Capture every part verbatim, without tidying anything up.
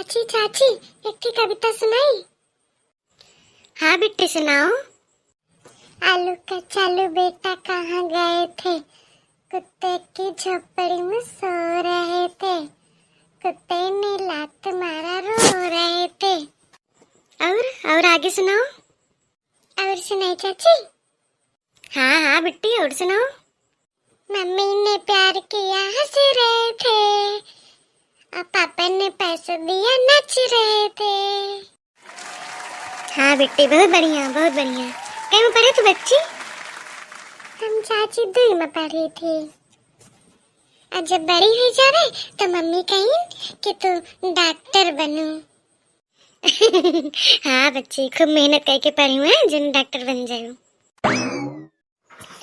जी चाची, एक ठे कविता सुनाई? हाँ बिट्टी, सुनाओ। आलू कचालू बेटा कहाँ गए थे? कुत्ते की झोपड़ी में सो रहे थे। कुत्ते ने लात मारा, रो रहे थे। और, और आगे सुनाओ। और सुनाई चाची? हाँ, हाँ बिट्टी, और सुनाओ। मम्मी ने प्यार किया, हंस रहे थे, और पापा ने पैसा दिया, नाच रहे थे। हाँ बिट्टी, बहुत बढ़िया, बहुत बढ़िया। कई में पढ़े तू बच्ची? हम चाची दुई में पढ़ी थी। और जब बड़ी हुई जावे तो मम्मी कही कि तू डॉक्टर बनू। हाँ बच्ची, खूब मेहनत करके पढ़ी हूँ, जिन डॉक्टर बन जाऊँ।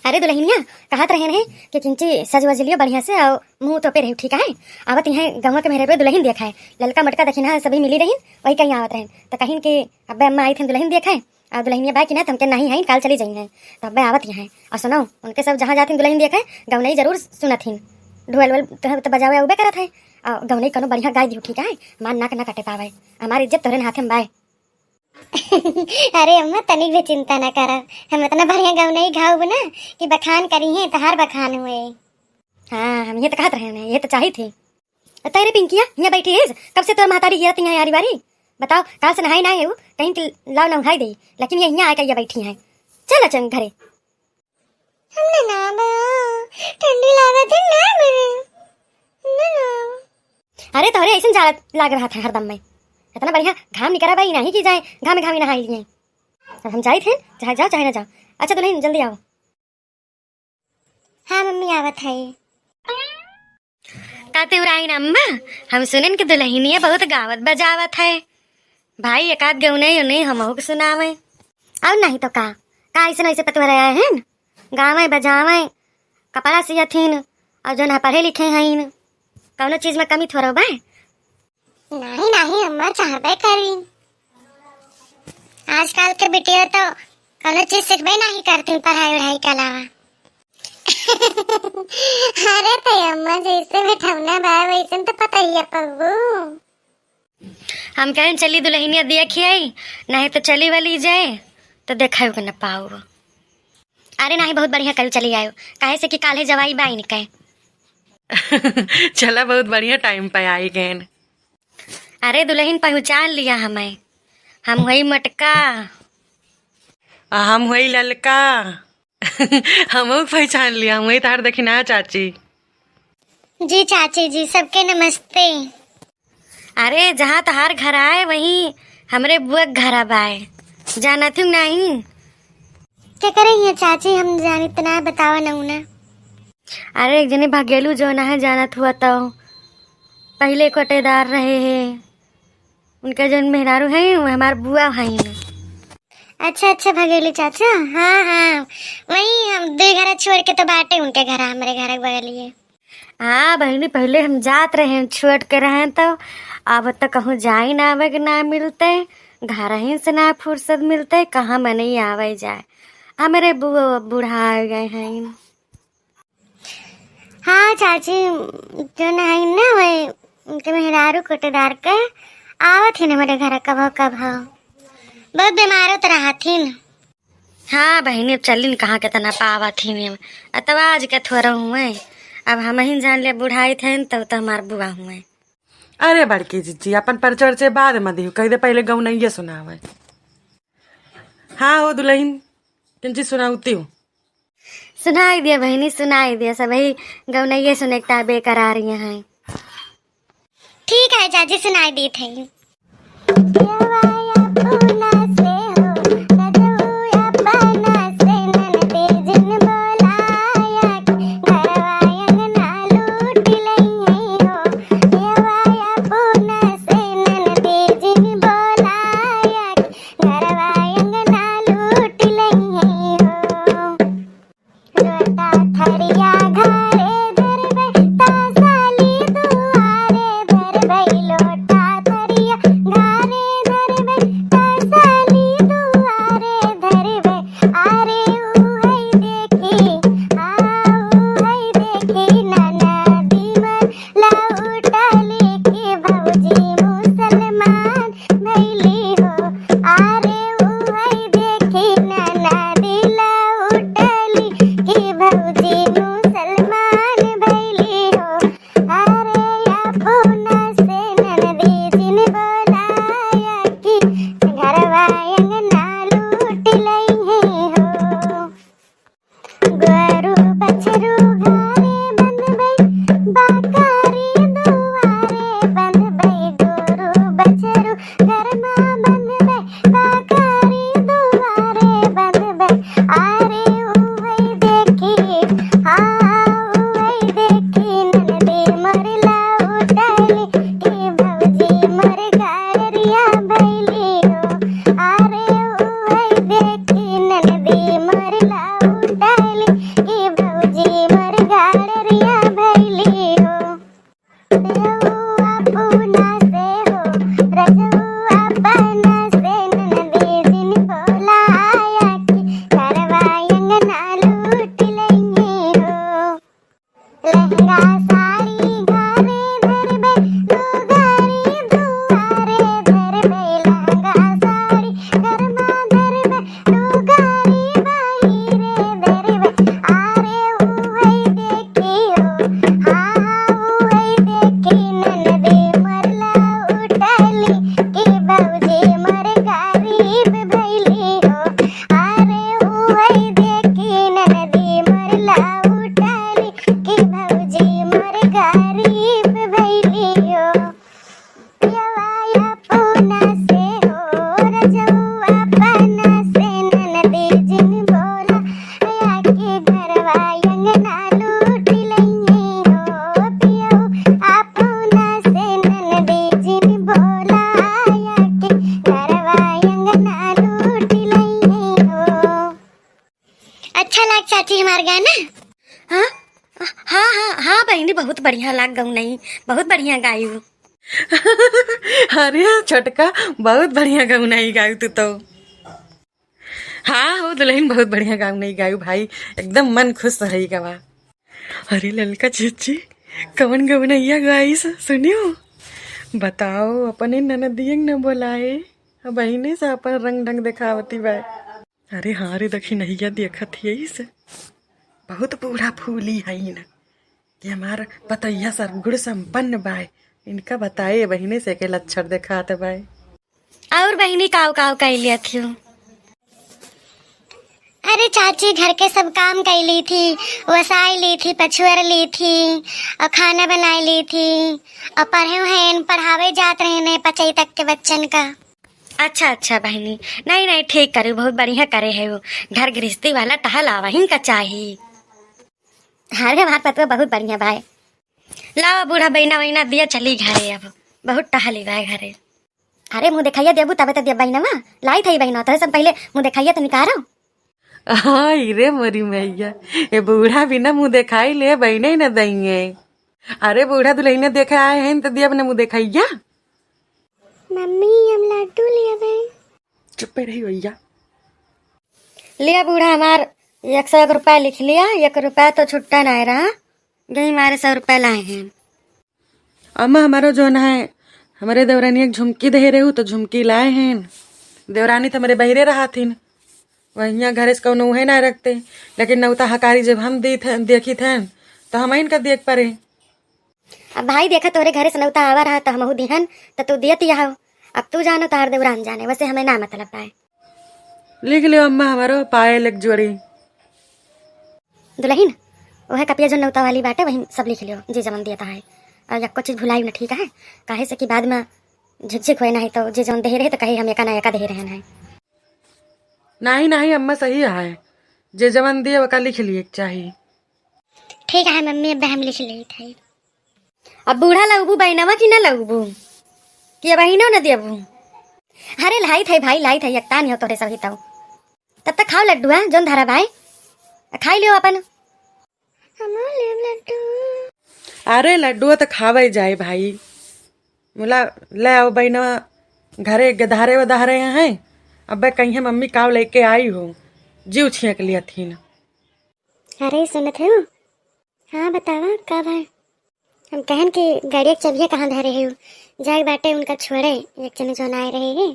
अरे दुलहिनिया, कहत रहेन है कि किंची सज वज लियो बढ़िया से और मुँह तोपे रहियो, ठीक है? आवत यहाँ गौवा के मेहरे पे दुलहिन देखाए, ललका मटका दखिना है, सभी मिली रहिन, वही कहीं आवत रहेन। तो कहिन कि अब्बे अम्मा आई थी दुलहिन देखाए, और दुलहिनिया बा कि ना, तो हमके नहीं है, काल चली जाई हैं। तो अब्बे आवत यहाँ है। और सुनो, उनके सब जहाँ जाती दुलहिन देखाए, गौनई जरूर सुनत ही। ढोल वोल तो, तो बजावे उबे करत है, और गौनई कौनो बढ़िया गाय दियो, ठीक है? हमार नाक ना कटे पावे, हमार इज्जत तोहरे हाथे में बाय। अरे अम्मा, तनिक भी चिंता ना करब, हम इतना बढ़िया गौनई गाउब ना कि बखान करी हैं, तहार बखान हुए। हाँ, हम ये तो कहत रहे हैं, ये तो चाही थी। अ, तैरे पिंकिया, हियाँ बैठी है, कब से तोर महतारी गिरत यहाँ यारी बारी? बताओ, काल से नहाई ना है वो, कहीं कि लाओ नहाई दे, लेकिन ये हियाँ आके ये बैठी हैं। चल चल घरे। हम ना नहाबे, ठंडी लागत है, ना मरे। ना, ना। अरे तोहरे ऐसे जा लाग रहा था हरदम में, इतना बढ़िया घाम निकरा भाई, नहीं कि जाए घाम घाम नहाई लिए। अब हम जाई थे, चाहे जाओ चाहे ना जाओ। अच्छा दुलहिन, जल्दी आओ। हाँ मम्मी, आवत है। का तेउराइन अम्मा, हम सुनेन कि दुलहिनिया बहुत गावत बजावत है। भाई, एक आध गौनई उनई हमहू के सुनावे। और नहीं तो का, का ऐसे ऐसे पतोह रहे हैं, गावे बजावे, कपड़ा सियथिन, और जौन है पढ़े लिखे हैं, कौनो चीज में कमी थोड़ो बा। नहीं, नहीं, अम्मा चाहबे करी। आजकल के बिटिया तो कौनो चीज सीखबे नहीं करती पढ़ाई वढ़ाई के अलावा। अरे तो अम्मा जैसे बिठौना बा वैसे तो पता ही है पगू। हम कहें चली दुलहिनिया देखी आई, नहीं तो चली वाली जाए तो देखायो के न पाओ। अरे नहीं, बहुत बढ़िया कल चली आयो, काहे से कि काल्हे जवाई बा इनके। चला, बहुत बढ़िया टाइम पे आई गए। अरे दुलहिन पहचान लिया हमें, हम वही मोटका। आ हम वही ललका। हमहू पहचान लिया, हम वही तार दखिना चाची। जी चाची जी, सबके नमस्ते। अरे जहाँ तहार घर आए वहीं हमरे बुआ के घर अब आए, जानत हूँ नहीं? के करे हिया चाची, हम जानित ना, बतावा नौना। अरे एक जने भगेलू जौन है, जानत हुआ तो पहले कोटेदार रहे हैं, उनका जौन मेहरारू है वो हमार बुआ है। अच्छा अच्छा भगेलू चाचा, हाँ हाँ, वही हम दो घर छोड़ के तो बाटे उनके घर, हमरे घर के बगलिए। हाँ बहिनी, पहले हम जात रहे, छोट के रहे तो, अब तो कहूँ जाए ना आवे के ना मिलते, घर ही से ना फुर्सत मिलते, कहाँ मनई आवे जाए। हमरे बुआ बुढ़ा गए हैं। हाँ चाची, जो नहीं ना वही उनके मेहरारू कोटेदार के आवत ही ना हमरे घर कभो कभो, बहुत बीमार होत रहत ही ना। हाँ बहिनी, अब चलिन कहाँ केतना पावत ही में। अतवा आज के थोड़ा हुए, अब हम ही जान ले बुढ़ाई थे तब तो हमार बुआ हुए। अरे बड़की जिज्जी, अपन परिचय उरिचय बाद में दियो, कह दे पहले गौनैया सुनावे। हाँ हो दुलहिन, किंची सुनाउती हो? सुनाई दिया बहिनी, सुनाई दिया, सब ही गौनैया सुने के बेकरार हैं। ठीक है चाची, सुनाई दी थे। लोटा थरिया घरे धरबै, त साली दुआरे धरबै। लोटा थरिया घरे धरबै, त चाची, हमार गाना? हाँ, हाँ, हाँ, हाँ बहिनी, बहुत बढ़िया लाग गउनई, बहुत बढ़िया गायू। अरे छोटका, बहुत बढ़िया गउनई गायू तू तो। हाँ हो दुलहिन, बहुत बढ़िया गउनई गायू भाई, एकदम मन खुश रही गवा। अरे ललका चिच्ची, कवन गउनैया गाइस सुनियो? बताओ, अपने ननदियन न बोलाए, अब बहिने से अपन रंग ढंग देखावती बाय। अरे हाँ रे, दखिनहिया देखत हियइस, बहुत बूढ़ा फूली हईन कि हमार पतोहिया सर्वगुण संपन्न बाय। इनका बताए बहिने से के लक्षण देखात बाय। और बहिनी काव काव कइ लियत हियो? अरे चाची, घर के सब काम कइ ली थी, ओसाइ ली थी, पछुअर ली थी और खाना बनाइ ली थी और पढ़े हैं, पढ़ावे जात रहे हैं पचई तक के बच्चन का। अच्छा अच्छा बहिनी, नहीं नहीं, ठीक करे, बहुत बढ़िया करे है वो। घर गृहस्थी वाला टहल आवहिन का चाही। अरे हमार पतवा बहुत बढ़िया बाय। लावा बूढ़ा बहिना वहिना दिया चली घरे, अब बहुत टहली बाय घरे। अरे मुँह देखाइया देबू तबे तो दिया बहिनवा। लाई थई बहिना, तोहरे सब पहिले मुँह देखाइया तो निकारो। आई रे मोरी मैया, ए बूढ़ा बिना मुँह देखाई ले बहिने न दइये। अरे बूढ़ा दुलहिने देखे आए हैं तो दिया अपने मुँह देखाइया। मम्मी, हम लड्डू लेबे। चुप्पे रही भैया। लिया बूढ़ा हमार एक सौ एक रुपया लिख लिया, एक रुपया तो छुट्टा नाय रहा, यही मारे सौ रुपया लाए हैं। अम्मा, हमारो जौन है, हमरे देवरानी एक झुमकी दे रहू, तो झुमकी लाए हैं। देवरानी तो हमरे बहिरे रहत हिन, वहियाँ घरे से कौनो उहे ना रखते, लेकिन नौता हकारी जब हम दी थे, देखी थे, तो हम इनका देख परे। अब भाई देखा, तोरे घरे से नौता आवा रहा, तो हमहू दिहन, तो तू दियत यहो। अब तू जानो, तोहार देवरान जाने, वैसे हमें ना मतलब पाए। लिख लियो अम्मा, हमारो पायल एक जोड़ी। दुलहिन, ओहे कपिया जो नौता वाली बाटे, वही सब लिख लियो, जे जवन दिया है। और यक्को चीज भुलाइब न, ठीक है? काहे से कि बाद में झिकझिक होए नाही, तो जे जवन दे रहे, तो कहे हम एका ना एका दे रहे हैं। नाही, नाही अम्मा, सही है, जे जवन दिए, ओका लिख लिए के चाही। ठीक है मम्मी, अब हम लिख लेत है। अब बूढ़ा लगबू बहिनवा कि ना लगबू, कि अब बहिनो न देबू? अरे लाई थे भाई, लाई थे, एकता नहीं हो तोरे सभी तऊ। तब तक खाओ लड्डुआ, जोन धरा भाई, खाई लियो अपन। हमो लेब लड्डू। अरे लड्डुआ तो खावे जाए भाई, मुला ले आओ बहिनवा, घरे गधारे वधारे हैं, अबे कहीं मम्मी काव लेके आई हो, जीव छियक लिया थी ना। अरे सुनत हो? हाँ बतावा, का भा? हम कहन कि गाड़िया के चबिया कहाँ धरे है? जाए बाटे उनका छोड़े, एक जने जौन आए रहे है,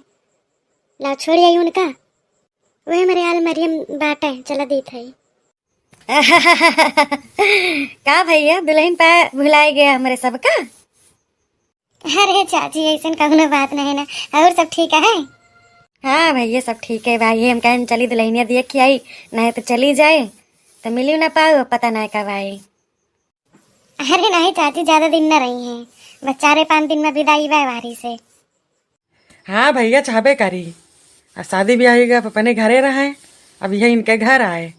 लाओ छोड़ आई उनका। वही हमारे आल मरियम बाटे, चला दी थे। का भैया, दुलहिन पा भुलाए गया हमरे सबका? अरे चाची, ऐसन कौनो बात नहीं ना, और सब ठीक है? हाँ भैया, सब ठीक है भाई। हम कहन चली दुलहिनिया देख के आई, नहीं तो चली जाए तो मिली ना पाऊ, पता नहीं कब आई। अरे नहीं चाची, ज्यादा दिन न रही हैं, बस चारे पाँच दिन में विदाई बा वारी से। हाँ भैया, चाहबे करी, आ शादी ब्याह के अपने घरे रहे, अब यह इनके घर आए।